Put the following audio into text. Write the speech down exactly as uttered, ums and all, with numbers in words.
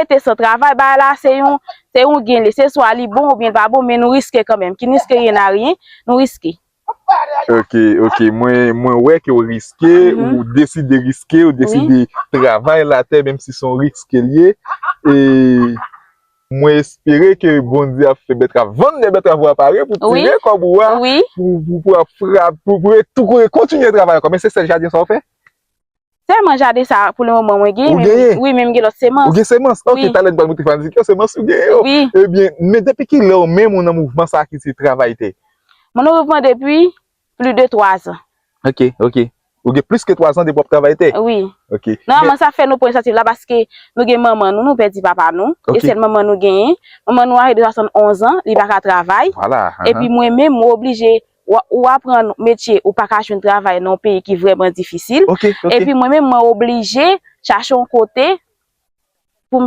rete san travay, bagay la se yon, se yon gen li, se swa li bon oubyen l pa bon, men nou riske kanmenm. Qui ne risque rien n'a rien, nou riske. Ok, ok. Mwen, mwen wè ke w riske, ou deside riske, ou deside travay latè, menm si se yon risk ke l ye. E mwen espere ke Bondye ap fè bètrav, vann de bètrav ou a pare pou tire kòb ou a, pou, pou, pou ap frap, pou, pou tou kontinye travay ankò. Men se sèl jaden sa w fè? Sèlman jaden sa pou le moman mwen genyen. Ou genyen? Wi, men m gen lòt semans. Ou gen semans? Ok, talè n pral montre fanatik yo semans ou genyen yo. Wi. Ebyen, men depi kilè ou menm ou nan mouvman sa ki se travay tè? Mwen nan mouvman depi plis de twa zan. Ok, ok. Ou gen plis ke twa zan depi w ap travay tè? Wi. Ok. Nòmalman sa fè nou pran inisyativ la paske nou gen manman nou, nou pèdi papa nou. E sèl manman nou genyen. Manman nou aje de swasannonz an, li pa ka travay. Vwala. Epi mwen menm mwen oblije, ou aprann metye, ou pa ka jwenn travay nan yon peyi ki vrèman difisil. Epi mwen menm mwen oblije chache yon kote pou m